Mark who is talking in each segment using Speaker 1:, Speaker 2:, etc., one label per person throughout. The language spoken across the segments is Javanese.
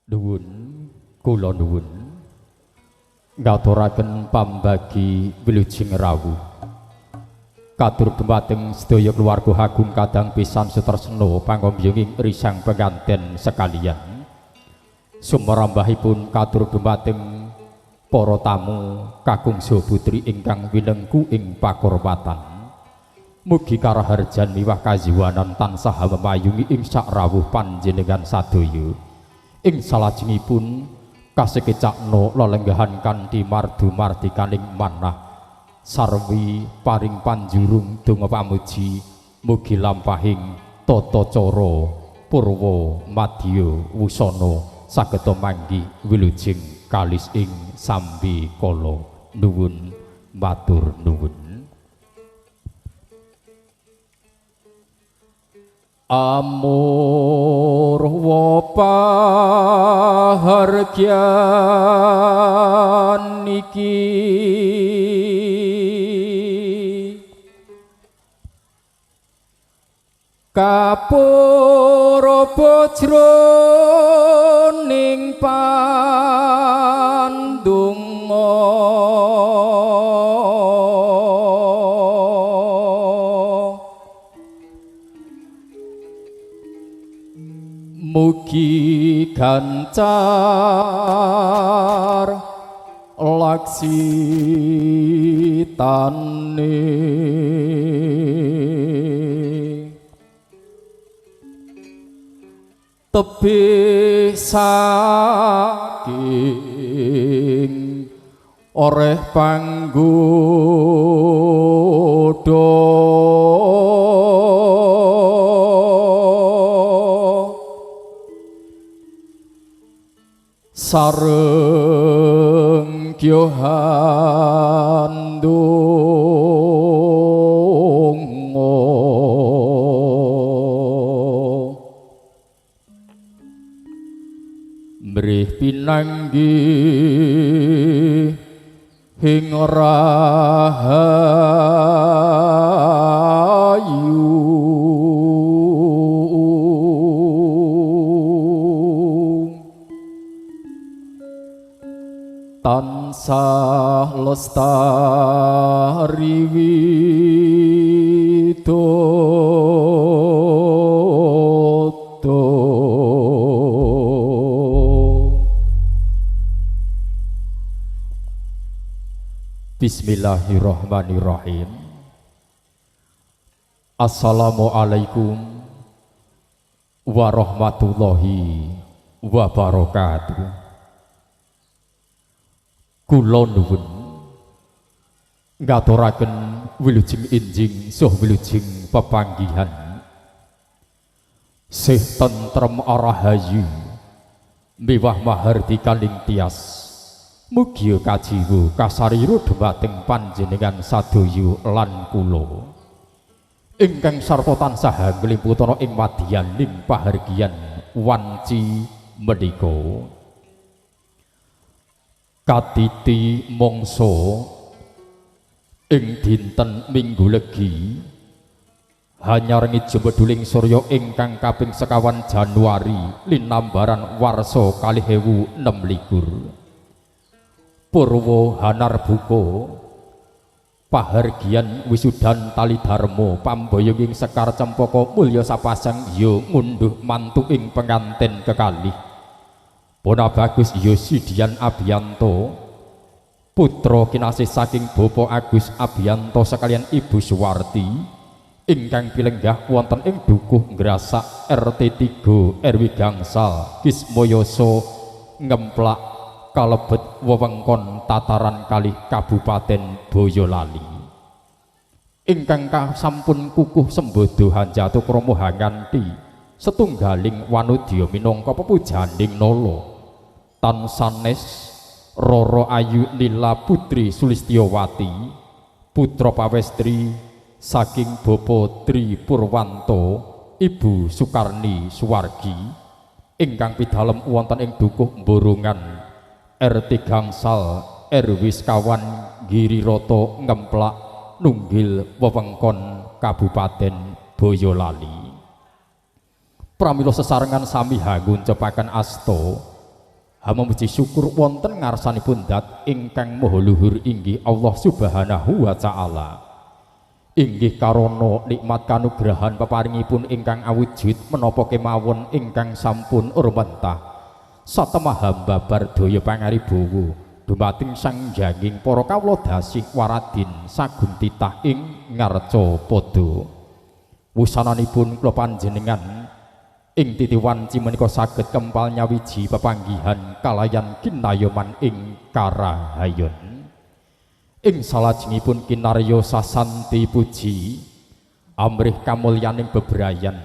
Speaker 1: Nuwun kula nuwun ngaturaken pambagi wilujeng rawuh katur dumateng sedaya keluarga Agung kadang pisan sutresna pangombyonging risang penganten sekalian. Sumerambahipun katur dumateng para tamu kakung saha putri ingkang winengku ing pakurmatan. Mugi karaharjan miwah kajiwanan tansah memayungi ing sakrawuh panjenengan sadaya. Ing salajengipun kasekecakna lelenggahan kanthi mardu mardikaning manah sarwi paring panjurung donga pamuji mugi lampahing tata cara purwa madya wusana sageta manggih wilujeng kalis ing sambi kala. Nuwun matur nuwun. Amurwa pahargyan iki kapuraba jroning pandonga mugi gancar laksitane tebih saking oreh panggoda sareng kyohan donga mrih pinanggih ing rahayu tansah lestari widodo. Bismillahirrahmanirrahim. Assalamualaikum warahmatullahi wabarakatuh. Kula nuwun ngaturaken wilujeng enjing saha wilujeng pepanggihan sih tentrem rahayu miwah mahardikaning tias. Mugi kajiwa kasarira dhumateng panjenengan sadaya lan kula ingkang sarta tansah nglimputana ing madyaning pahargyan wanci menika. Katiti mangsa ing dinten Minggu Legi hanyarengi jembeduling surya ingkang kaping sekawan Januari linambaran warsa 2026. Purwa hanarbuka pahargyan wisudan tali dharma pamboyonging sekar cempaka mulya sapasang ya ngunduh mantu ing penganten kekalih Bona Bagus Yosidian Abiyanto putra kinasih saking Bapak Agus Abiyanto sekalian Ibu Suwarti ingkang pilenggah wonten ing Dukuh Ngrasak RT 3 RW Gangsal Kismoyoso Ngemplak kalebet wewengkon tataran kalih Kabupaten Boyolali ingkang sampun kukuh sembodo hanjatu krama hanganti setunggaling wanudya minangka pepujaning nala tan sanes Roro Ayu Lila Putri Sulistyowati putra pawestri saking Bapa Tri Purwanto Ibu Sukarni Suwargi ingkang pidalem wonten ing Dukuh Borongan RT Gangsal RW Sekawan Giriroto Ngemplak Nunggil wewengkon Kabupaten Boyolali. Pramila sesarengan sami hanguncepaken asta Hama muji syukur wonten ngarsanipun dat ingkang maha luhur inggih Allah Subhanahu wa taala. Inggih karana nikmat kanugrahan peparingipun ingkang awujud menapa kemawon ingkang sampun rumentah. Satemah hamba bardaya pangaribawa dumateng Sang Hyanging para kawula dasih waradin sagun titah ing ngarca pada. Wusananipun kula panjenengan ing titi wanci menika saged kempal nyawiji pepanggihan kalayan kinayoman ing karahayon. Ing salajengipun kinarya sasanti puji amrih kamulyaning bebrayan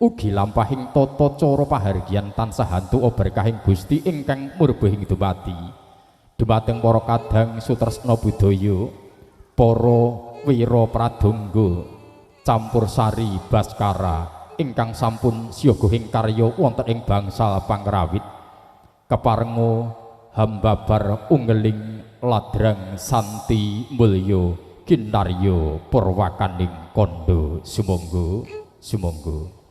Speaker 1: ugi lampahing tata cara pahargyan tansah hantu berkahing Gusti ingkang murbahing dumadi. Dumateng para kadang sutresna budaya, para wira pradangga campur sari baskara ingkang sampun siyaga ing karya wonten ing bangsal pangrawit keparenga hambabar ungeling ladrang santi mulya kinarya purwakaning kandha sumangga sumangga.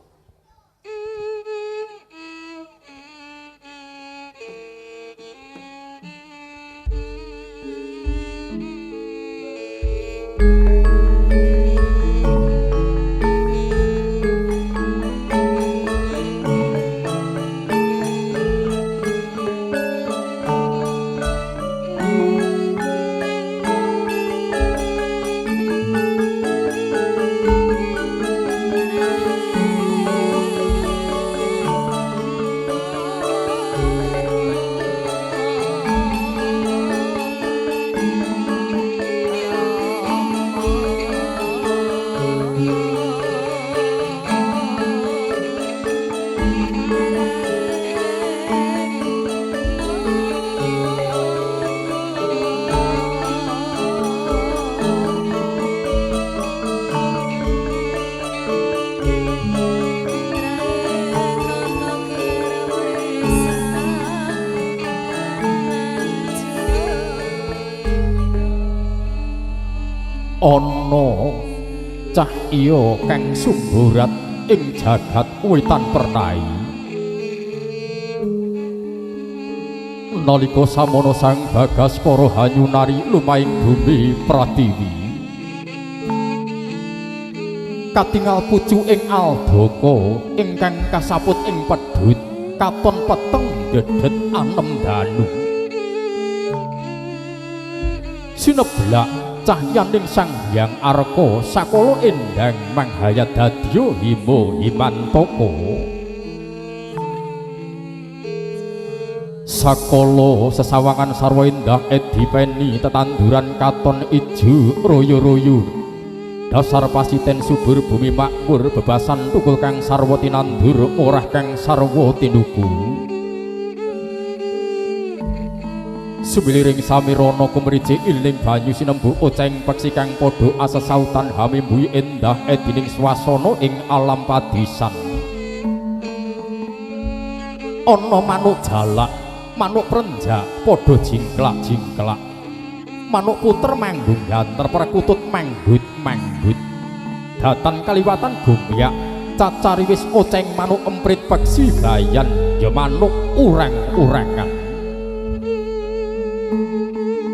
Speaker 1: Ana cahya kang sumburat ing jagat wetan pernai nalika samono Sang Bagaskara hanyunari lumahing bumi pratiwi katingal pucu ing aldaka ingkang kasaput ing pedhut katon peteng dedet anem danu sineblak cahyaning Sang Hyang Arka sakala endang manghayat dadya hima himantaka sakala sesawangan sarwa endah edipeni tetanduran katon ijo royo-royo dasar pasiten subur bumi makmur bebasan tukul kang sarwa tinandur murah kang sarwa tinuku. Sumiliring samirana kumricik iling banyu sinembu oceng peksi kang padha asesautan hamimbuhi endah edining swasana ing alam padisan. Ana manuk jalak, manuk prenjak padha jingklak-jingklak. Manuk puter manggung ganter perkutut manggut-manggut. Datan kaliwatan gumyak cacari wis oceng manuk emprit peksi bayan ya manuk urang-urangan.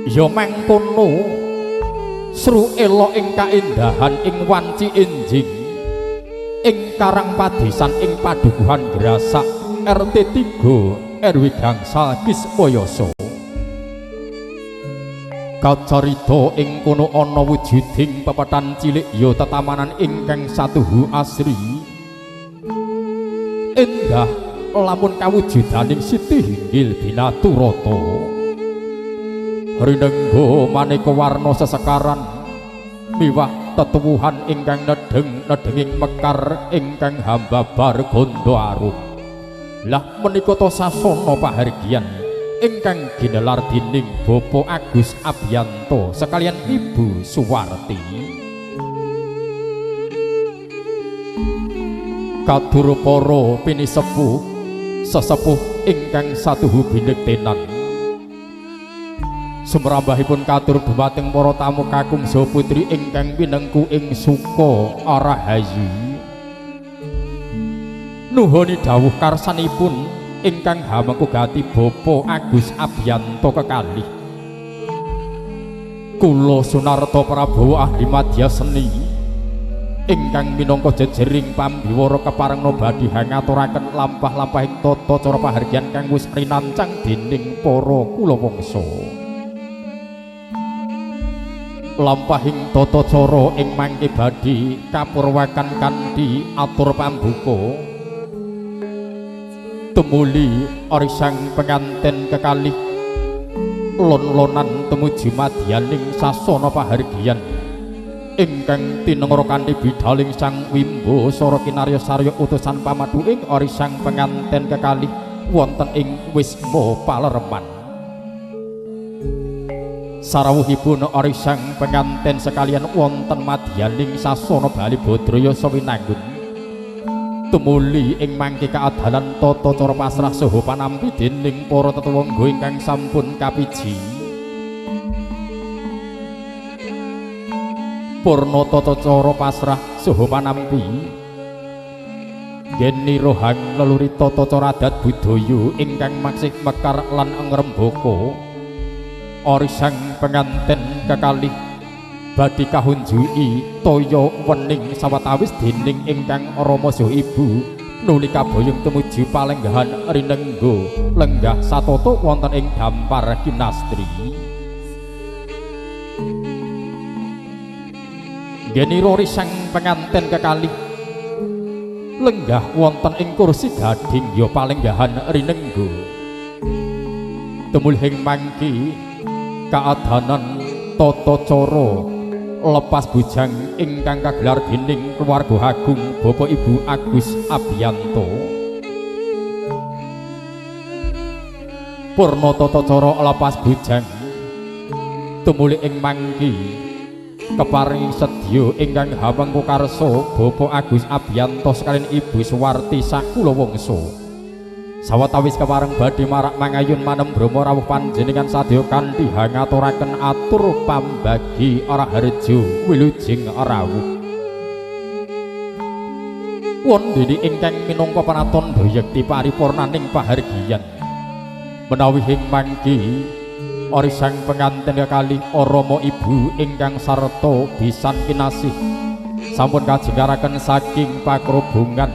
Speaker 1: Ya mangkono sru elok ing kaendahan ing wanci enjing ing karang padisan ing padukuhan Grasak RT 3 RW Gangsal Kismoyoso. Kacarita ing kono ana wujuding pepetan cilik ya tetamanan ingkang satuhu asri endah lamun kawujudaning siti hinggil binaturata. Rinengga maneka warna sesekaran miwah tetuwuhan ingkang nedheng nedhenging mekar ingkang hambabar gandha arum. Lah menika ta sasana pahargyan ingkang ginelar dening Bapak Agus Abiyanto sekalian Ibu Suwarti. Katur para pinisepuh sesepuh ingkang satuhu binektenan. Sumrambahipun katur dumateng para tamu kakung saha putri ingkang pinengku ing suka rahayu. Nuhoni dawuh karsanipun ingkang hamengku gati Bapak Agus Abiyanto kekalih. Kula Sunarto Prabowo ahli madya seni ingkang minangka jejering pambiwara keparengna badhe hangaturaken lampah-lampahing tata cara pahargyan kang wis rinancang dening para kulawangsa. Lampahing tata cara ing mangke badhe kapurwakan kanthi atur pambuka. Tumuli orisang penganten kekalih lon-lonan tumuju madyaning sasana pahargyan ingkang tinengra kanthi bidhaling Sang Wimbo Sara Kinarya Sarya utusan pamadhu ing orisang penganten kekalih wonten ing Wisma Palereman. Sarawuhipun orisang penganten sekalian wonten madyaning sasana Bali Badraya Sawinangun. Tumuli ing mangke kaadalan tata cara pasrah saha panampi dening para tetangga ingkang sampun kapiji. Purna tata cara pasrah saha panampi yen nirohang leluri tata cara adat budaya ingkang maksih mekar lan ngrembaka. Orisang penganten kekalih badhe kahunjuki toya wening sawetawis dening ingkang rama saha ibu nuli kaboyong tumuju palenggahan rinengga lenggah satata wonten ing dampar kinastri. Ngenira risang penganten kekalih lenggah wonten ing kursi gading ya palenggahan rinengga. Tumulhing mangki kaadanan tata cara lepas bujang ingkang kagelar dening keluarga agung Bapak Ibu Agus Abiyanto. Purna tata cara lepas bujang tumuli ing mangki keparingi sedya ingkang hamengku karsa Bapak Agus Abiyanto sekalian Ibu Suwarti sakulawangsa. Sawetawis kepareng badhe marak mangayun manembrama rawuh panjenengan sadaya kanthi hangaturaken atur pambagi raharja wilujeng rawuh. Wondene ingkang minangka pratandha yekti paripurnaning pahargyan menawi ing mangki orisang penganten kekalih rama ibu ingkang sarta bisan kinasih sampun kajengkaraken saking pakrobongan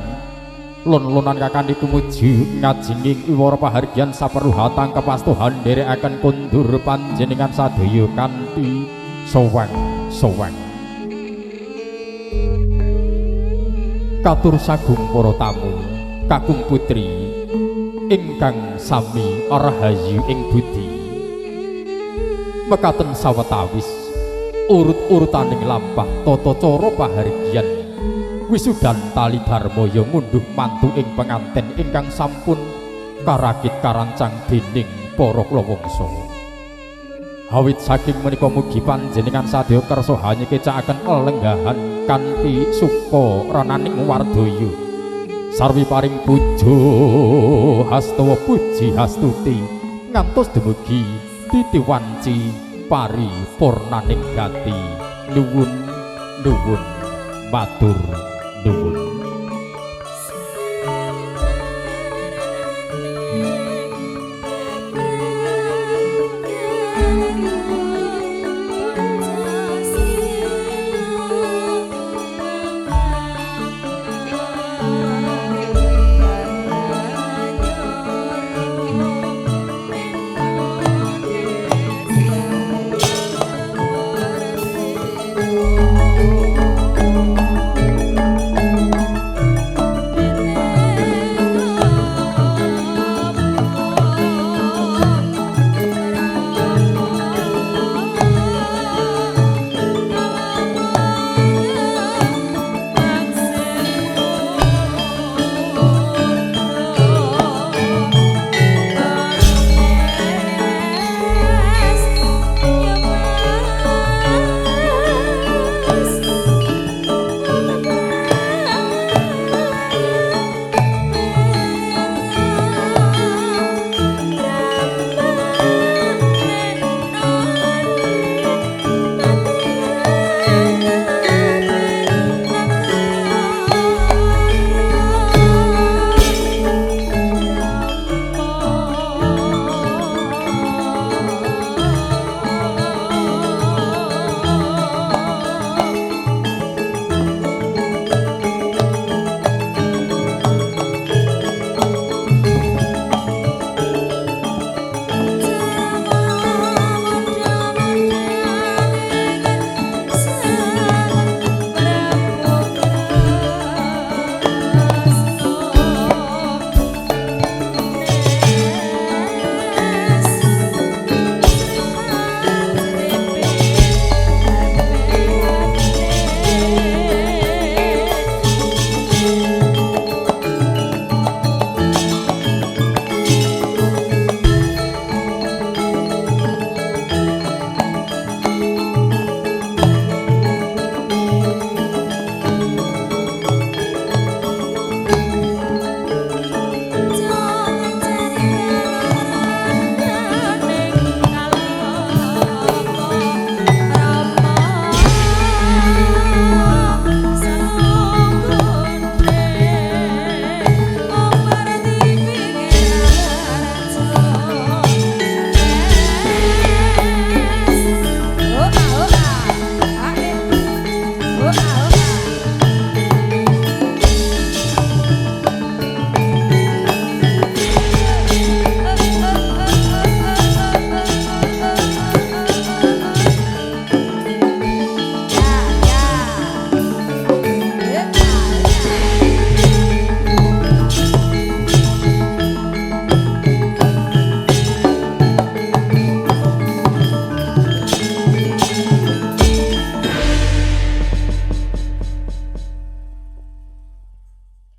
Speaker 1: lon-lonan kakandi tumuju ngajenging wiwara pahargyan saperlu hatang kepastuhan nderekaken kondur panjenengan sadaya kanthi sowang-sowang. Katur sagung para tamu kakung putri ingkang sami rahayu ing budi. Mekaten sawetawis urut-urutaning lampah tata cara pahargyan wisudan tali dharmaya ngunduh mantu ing penganten ingkang sampun karakit karancang dening para kulawangsa. Awit saking menika mugi panjenengan sadaya kersa hanyekecakaken lenggahan kanthi suka rananing wardaya. Sarwi paring puja hastawa puji hastuti ngantos dumugi titi wanci paripurnaning gati. Nuwun nuwun matur.